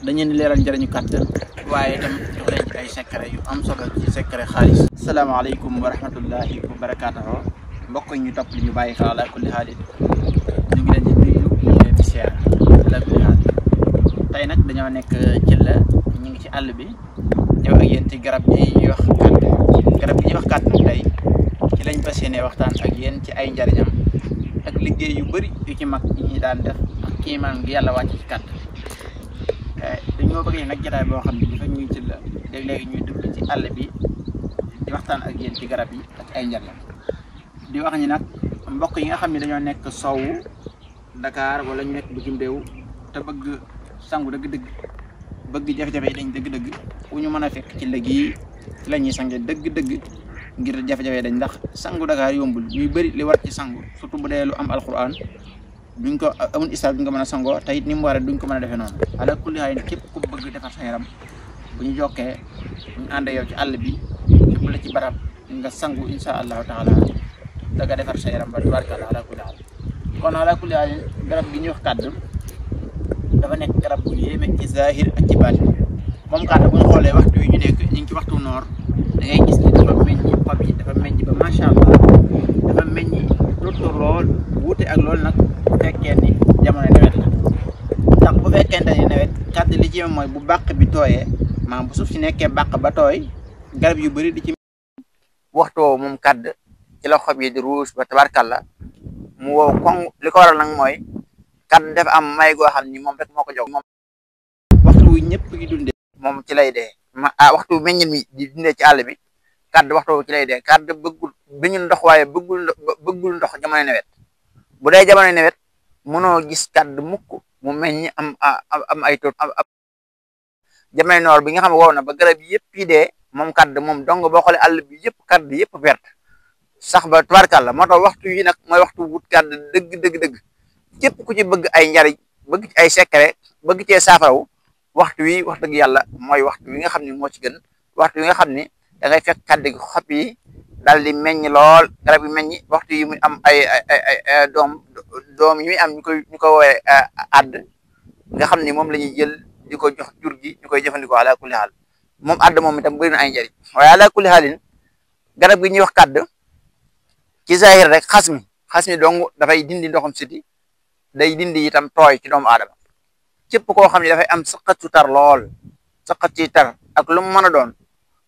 dañu leeral njëriñu kàttan waaye itam jox leen ci ay secret yu am solo ci secret xaalis. asalaamaaleykum wa rahmatullahi wa barakaatuhu mbokk yi ñu topp li ñu bàyyi xel ala kulli xaalis ñu ngi leen di nuyu ñu ngi leen di seer ala kulli xaalis. tey nag dañoo nekk ci la ñu ngi ci àll bi ñëw ak yéen ci garab gi ñuy wax kàttan garab gi ñuy wax kàttan tey ci lañ fas yéene waxtaan ak yéen ci ay njariñam ak liggéey yu bëri yu ci mag yi ñuy daan def ak kiimaan gi yàlla wàcc ci kàttan. dañoo bëgg nag jotaay boo xam ne dafa ñuy ci la léeg-léegi ñuy dugg ci àll bi di waxtaan ak yéen ci garab yi ak ay njariñam di wax ni nag mbokk yi nga xam ne dañoo nekk sowwu Dakar wala ñu nekk bitim réew te bëgg sangu dëgg-dëgg bëgg jafe-jafe yi dañ dëgg-dëgg fu ñu mën a fekk ci léegi ci la ñuy sange dëgg-dëgg ngir jafe-jafe dañ ndax sangu Dakar yombul ñuy bëri li war ci sangu surtout bu dee lu am alquran duñ ko amul islam duñ ko mën a sangoo te it ni mu waree duñ ko mën a defee noonu ala kulli haal képp ku bëgg defar sa yaram bu ñu jokkee bu ñu àndee yow ci àll bi lépp la ci barab nga sangu insha allahu taala da nga defar sa yaram ba tubaarkalla ala kulli haal kon ala kulli haal garab gi ñuy wax kàdd dafa nekk garab bu yéeme ci zahir ak ci baatin moom kàdd bu ñu xoolee waxtu yi ñu nekk ñu ngi ci waxtu noor da ngay gis ni dafa meññ xob yi dafa meññ ba macha allah dafa meññ lottu lool wuute ak loolu nag bu fekkee ni jamono nawet la ndax bu fekkente ni nawet kàdd li ci mooy bu bàq bi tooyee maanaam bu suuf si nekkee bàq ba tooy garab yu bëri di ci waxtu woowu moom kàdd ci la xob yi di ruus ba tabarkalla mu wow koŋ li ko waral nag mooy kàdd dafa am may goo xam ni moom rek moo ko jox moom waxtu wu ñëpp gi dundee moom ci lay dee waxtu meññit mi di dundee ci àll bi kàdd waxtu ci lay dee kàdd bëggul biñu ndox waaye bëggul ndox jamono nawet bu dee jamono nawet mënoo gis kàdd mukk mu meññ am ay tot jamono noor bi nga xam ne wow na ba garab yëpp yi dee moom kàdd moom dong boo xoolee àll bi yëpp kàdd yëpp perte sax ba tubaarkàlla moo tax waxtu yi nag mooy waxtu wut kàdd dëgg képp ku ci bëgg ay njariñ bëgg ci ay secret bëgg cee saafaraw waxtu wi wax dëgg yàlla mooy waxtu wi nga xam ne moo ci gën waxtu wi nga xam ne da ngay fekk kàdd gi xob yi daal di meññ lool garab yi meññ waxtu yi muy am ay doom yi muy am ñu koy woowee àdd nga xam ni moom la ñuy jël di ko jox jur gi ñu koy jëfandikoo ala kulli xaal moom àdd moom itam bëri na ay njariñ waaye ala kulli xaalin garab gi ñuy wax kàdd ci zahir rek xas mi dong dafay dindi ndoxam siti day dindi itam tooy ci doomu aadama képp koo xam ne dafay am saqat su tar lool saqat ci tar ak lu mu mën a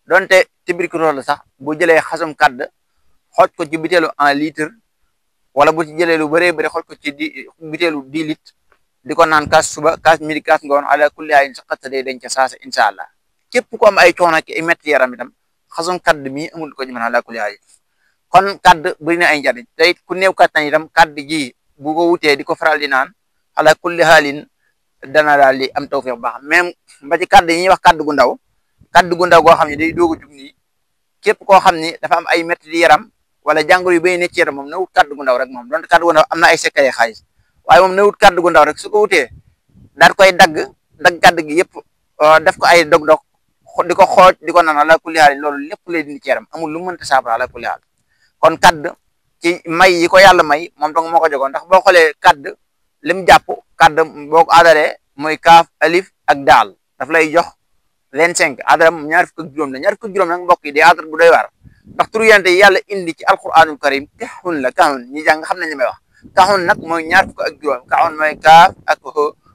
donte tuberculose la sax bu jëlee xasum kàdd xooj ko ci biteelu 1 litre wala bu ci jëlee lu bëree bëri xooj ko ci biteelu 10 litres di ko naan kaas suba kaas midi kaas ngoon ala kulli haal saqat sa day dañ ca saasa incha allah képp ku am ay coono ak ay metti yaram itam xasum kàdd mi amul ko ci mën ala kulli haal kon kàdd bëri na ay njariñ te it ku néew kattan itam kàdd gi bu ko wutee di ko faral di naan ala kulli haalin dana daal di am tawfiq baax même ba ci kàdd yi ñuy wax kàdd gu ndaw goo xam ne day doog a jug nii képp koo xam ni dafa am ay métti di yaram wala jàngoro yu bëri ne ci yaram moom na wut kàdd gu ndaw rek moom donte kàdd gu ndaw am na ay secret xaalis waaye moom na wut kàdd gu ndaw rek su ko wutee daal koy dagg kàdd gi yëpp def ko ay dog-dog di ko xooj di ko naan ala kulli haal loolu lépp lay dindi ci yaram amul lu mënta saafara ala kulli haal kon kàdd ci may yi ko yàlla may moom dong moo ko jogoon ndax boo xoolee kàdd lim jàpp kàdd boo ko aadalee mooy kaaf alif ak daal daf lay jox 25 adram ñaar fukk ak juróom la ñaar fukk ak juróom nag mbokk yi day adrat bu doy waar ndax turu yonent yi yàlla indi ci alquranul karim kahun la kahun ñi jàng xam nañ li may wax kahun nag mooy ñaar fukk ak juróom kahun mooy kaaf ak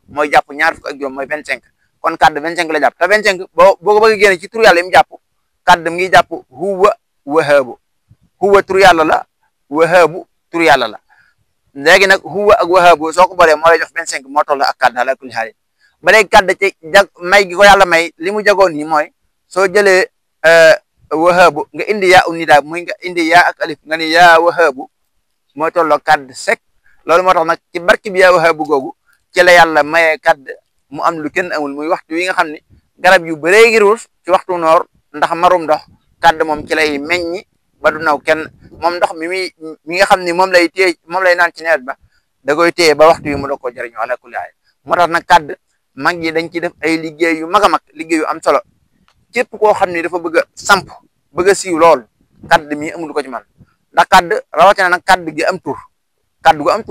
mooy jàpp ñaar fukk ak juróom mooy 25 kon kàdd 25 la jàpp te 25 boo ko bëgg génne ci turu yàlla yi mu jàpp kàdd mi ngi jàpp huwa wahaabu huwa turu yàlla la wahaabu turu yàlla la léegi nag huwa ak wahaabu soo ko boolee moo lay jox 25 moo toll ak kàdd ala kulli haal ba léegi kàdd ci may gi ko yàlla may li mu jagoon nii mooy soo jëlee wahaabu nga indi yaa unida muy nga indi yaa ak alif nga ni yaa wahaabu mooy tolloo kàdd sek loolu moo tax nag ci barki bi yaa wahaabu googu ci la yàlla mayee kàdd mu am lu kenn amul muy waxtu wi nga xam ne garab yu bëree gi ruus ci waxtu noor ndax marum ndox kàdd moom ci lay meññi ba du naw kenn moom ndox mi nga xam ni moom lay téye moom lay naan ci nawet ba da koy téye ba waxtu wi mu doog koo jëriñoo ala kulli haal moo tax nag kàdd mag ñi dañ ciy def ay liggéey yu mag a mag liggéey yu am solo képp koo xam ni dafa bëgg a samp bëgg a siiw lool kàdd mi amul ko ci man ndax kàdd rawatina nag kàdd gi am tur kàdd gu am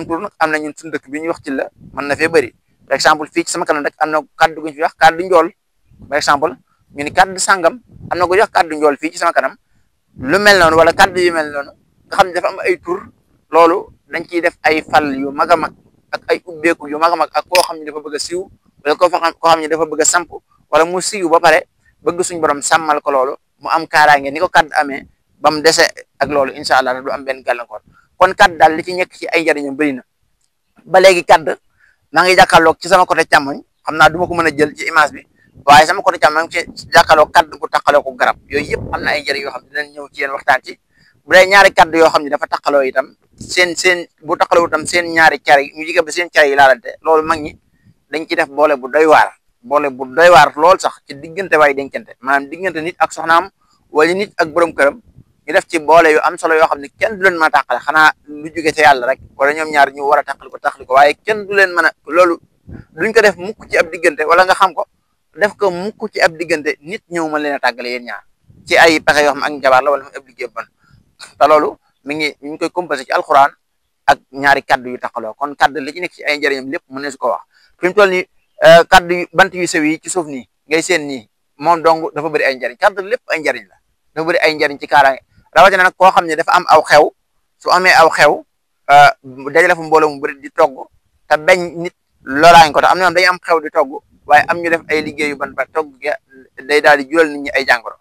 tur nag am na ñun suñu dëkk bi ñuy wax ci la mën na fee bëri par exemple fii ci sama kanam rek am na kàddu gu ñu fi wax kàddu njool par exemple ñu ni kàddu sàngam am na gu wax kàddu njool fii ci sama kanam lu mel noonu wala kàddu yu mel noonu nga xam ne dafa am ay tur loolu dañ ciy def ay fal yu mag a mag ak ay ubbeeku yu mag a mag ak koo xam ne dafa bëgg a siiw wala koo xam ne dafa bëgg a samp wala mu siiw ba pare bëgg suñu borom sàmmal ko loolu mu am kaaraange ni ko kàddu amee ba mu dese ak loolu incha allah du am benn gàllankoor kon kàddu daal li ci nekk ci ay njëriñam bëri na ba léegi kàddu maa ngi jàkkaarloog ci sama côté càmmoñ xam naa du ma ko mën a jël ci image bi waaye sama côté càmmoñ maa ngi ci jàkkaarloog kàddu gu taqaloo ko garab yooyu yëpp am na ay njëriñ yoo xam ne dinañ ñëw ci yéen waxtaan ci bu dee ñaari kàddu yoo xam ne dafa taqaloo itam seen bu taqaloo itam seen ñaari car yi ñu jige ba seen car yi laalante loolu mag ñi dañ ci def boole bu doy waar lool sax ci diggante waay dencante maanaam diggante nit ak soxnaam wala nit ak borom këram ñu def ci boole yu am solo yoo xam ne kenn du leen mën a tàqale xanaa lu jóge ca yàlla rek wala ñoom ñaar ñu war a tàqali ko waaye kenn du leen mën a loolu duñ ko def mukk ci ab diggante wala nga xam ko def ko mukk ci ab diggante nit ñëw ma leen a tàggale yéen ñaar ci ay pexe yoo xam ne ak njabaar la wala mu ab liggéey bon te loolu ñu ngi koy composé ci alxuraan ak ñaari kaddu yu taqaloo kon kaddu li ci nekk ci ay njëriñam lépp mën ne su ko wax fi mu toll nii kaddu yu bant yu sew yi ci suuf nii ngay seen nii moom dong dafa bëri ay njëriñ kaddu lépp ay njëriñ la dafa bëri ay njëriñ ci kaaraange rawatina nag koo xam ne dafa am aw xew su amee aw xew dajale fa mbooloo mu bëri di togg te bañ nit loraañ ko te am na dañu am xew di togg waaye am ñu def ay liggéeyu ban ba togg ga day daal di jural nit ñi ay jàngoro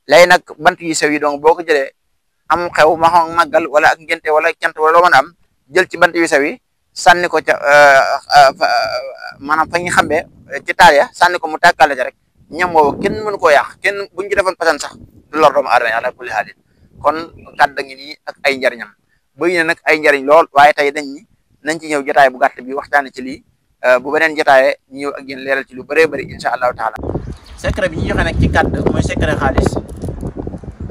léegi nag bant yu sew yi donc boo ko jëlee am xew ma xam màggal wala ak ngente wala cant wala loo mën a am jël ci bant yu sew yi sànni ko ca maanaam fa ñu xambee ci taal ya sànni ko mu tàkkale ca rek ñam woowu kenn mënu koo yàq kenn buñ ci defoon pasan sax du lor doomu aadama ala kulli haalin kon kàddu ngi nii ak ay njariñam bëri na nag ay njariñ lool waaye tey dañ ni nañ ci ñëw jotaay bu gàtt bi waxtaane ci lii bu beneen jotaayee ñu ñëw ak yéen leeral ci lu bëree bëri incha allahu taala. secret bi ñu joxe nag ci kàddu mooy secret xaalis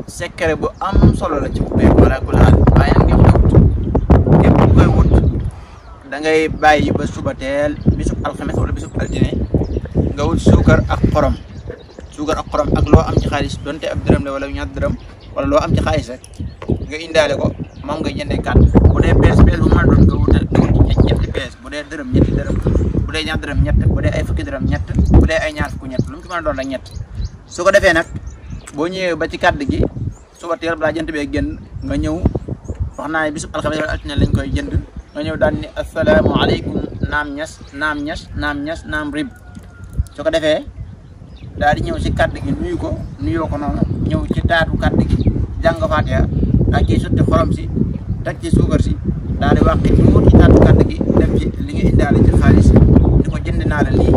secret bu am solo la ci ubbeeku ala kulli haal waaye nag nga koy wut képp ku koy wut da ngay bàyyi ba suba teel bisub alxames wala bisub altine nga wut suukar ak xorom ak loo am ci xaalis donte ab dërëm la wala ñaar dërëm wala loo am ci xaalis rek nga indaale ko moom nga jëndee kàddu bu dee pees bu ma doon nga wut ñetti pees bu dee dërëm ñetti dërëm bu dee ñaar dërëm ñett bu dee ay fukki dërëm ñett bu dee ay ñaar fukki ñett lu mu ci mën a doon rek ñett su ko defee nag boo ñëwee ba ci kàddu gi suba teel balaa jënt bee génn nga ñëw wax naa ne bisub alxames wala altine lañ koy jënd nga ñëw daal ni asalaamaaleykum naam ñas naam rib su ko defee daal di ñëw ci kàddu gi nuyoo ko noonu ñëw ci taatu kàddu gi jàng Faatiha ak ci sotti xorom si teg ci suukar si daal di wàqi tuuti taatu kàddu gi def ci li nga indaale ci xaalis di ko jënd naa la lii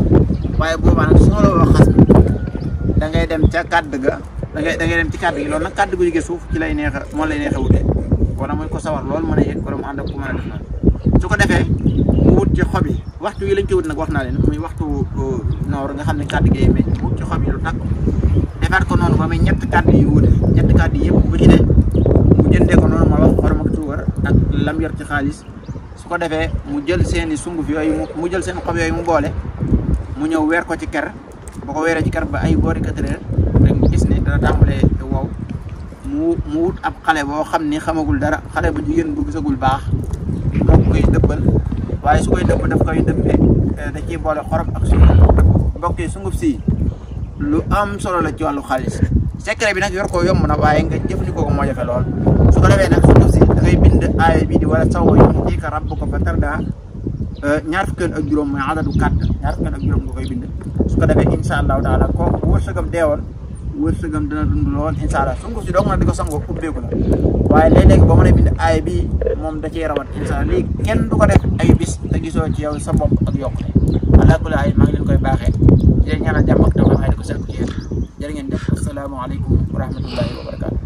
waaye boobaa nag soxla woo xas da ngay dem ca kàddu ga da ngay dem ci kàddu gi loolu nag kàddu gu jóge suuf ci lay neex moo lay neex a wute wala mooy ko sawar loolu mën a yëg wala mu ànd ak ku mën a def noonu su ko defee mu wut ci xob yi waxtu yi lañ ci wut nag wax naa leen muy waxtu noor nga xam ne kàddu gi meñ mu wut ci xob yi lu takk defaat ko noonu ba muy ñett kàddu yu wute ñetti kàddu yi yëpp bu ci ne mu jëndee ko noonu ma wax xorom ak suukar ak lam yor ci xaalis su ko defee mu jël seeni sunguf yooyu mu jël seen xob yooyu mu boole mu ñëw weer ko ci ker boo ko weeree ci ker ba ay boori 4 heures rek gis ne dana tàmbalee wow mu wut ab xale boo xam ni xamagul dara xale bu jigéen bu gisagul baax moo koy dëbbal waaye su koy dëbb daf koy dëbbee da ciy boole xorom ak suukar mbokk yi sunguf si lu am solo la ci wàllu xaalis secret bi nag yor ko yomb na waaye nga jëfandikoo ko moo jafe lool su ko defee nag sunguf si da ngay bind aaya bi di wala sawwa yu'tika rabbuka fatardaa ñaar fukki ak juróom mooy adadu 4 ñaar fukki ak juróom nga koy bind su ko defee incha allahu taala kooku wërsëgam deewoon wërsëgam dina dund lool incha allah sunguf si doog na di ko sangoo ubbeeku la waaye léeg-léeg boo mën a bind aaya bi moom da cee rawat incha allah lii kenn du ko def ay bis te gisoo ci yow sa bopp ak yokkute ala kulli haal maa ngi leen koy baaxee di leen ñaanal jàmm ak taw di ko seetlu ci yéen jërë ngeen def asalaamaaleykum wa rahmatullahi wa barakaatu